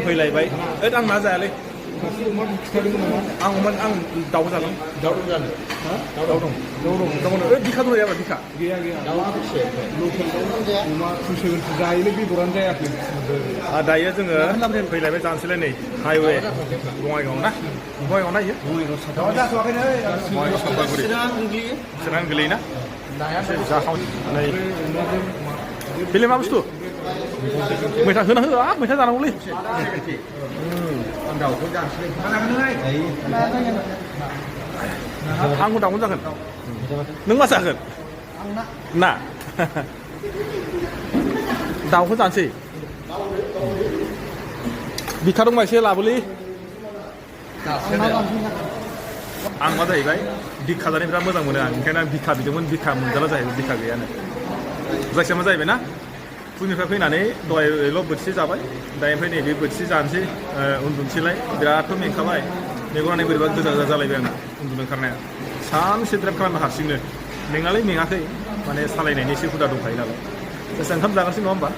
फैलायबाय ओइ आं मा जायालै आं दाउ जागोन दाउ जानो दाउ दं ओइ बिखा दं याबा बिखा गैया दाउआ बेसे लकेल दाउ अमा फुसोगोनसो जायोलै बेदरानो जायाखै दायो जोङो फैलायबाय जानोसैलाय नै हाइवे बङाइगाव ना बङाइगाव ना इयो बङाइगाव सापागुरि चिरां गोलैयोना जाखाव नै बेलाय मा बुस्थु मैथा होना होआ मैथा जानांगौलै दाउखौ जानोसै आंबो दाउखौनो जागोन नों मा जागोन ना दाउखौ जानोसै बिखा दंबा एसे लाबोलै आं मा जाहैबाय बिखा जानाय बिराद मोजां मोनो आं ओंखायनो आं बिखा बिदोंमोन बिखा मोनजाला जाहैबाय बिखा गैयानो जायखिया मा जाहैबाय ना फुंनिफ्राय फैनानै दहायल' बोथिसे जाबाय दानिफ्राय नैबे बोथिसे जानोसै उन्दुनोसैलाय बिरादथ' मेंखाबाय मेगनानो बोरैबा गोजा गोजा जालायबाय आंना उन्दुनो ओंखारनाया सानसे द्राइभ खालामनो हारसिंनो मेङालै मेङाखै माने सालायनायनि एसे हुदा दंखायो नालाय जायखिया ओंखाम जागासै नङा होमबा